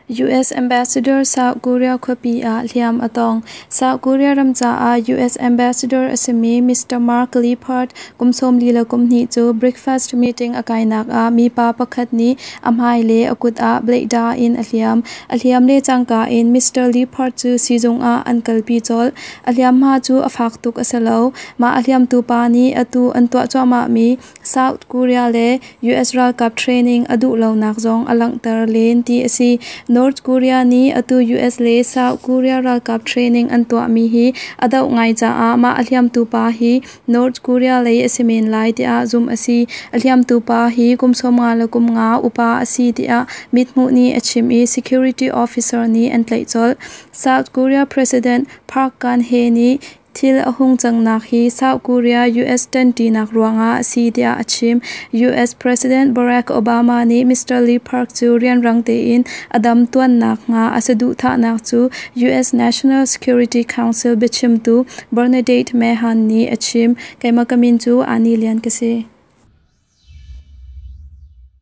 US Ambassador South Korea khuapi ah hliam a tong. South Korea ram caah US Ambassador a simi Mr. Mark Lippert kum 42 cu breakfast meeting a kainak ah mipa pakhat nih a hmai le a kut ah blade in a hliam. A hliam le cangka in Mr. Lippert cu siizung ah an kalpi colh. A hliamhma cu a fak tuk a si lo. Mah a hliamtu pa nih atu an tuah cuahmahmi South Korea le US ralkap training a duh lonak zong a langhter len ti a si. North Korea nih atu US le South Korea ralkap training an tuahmi hi a doh ngai caah mah a hliamtu pa hi North Korea lei a si men lai tiah zumh a si. A hliamtu pa hi kum 55 upa a si tiah mithmuh nih a chim i security officer nih an tlaih colh. South Korea President Park Geun-hye nih thil a hung cangnak hi South Korea US ṭanṭinak ruangah a si tiah a chim. US President Barack Obama nih Mr. Lee Park cu rianrang tein a dam tuannak hnga a saduhthahnak cu US National Security Council biachimtu Bernadette Mahan nih a chim. Keimah ka min cu Ani Lian ka si.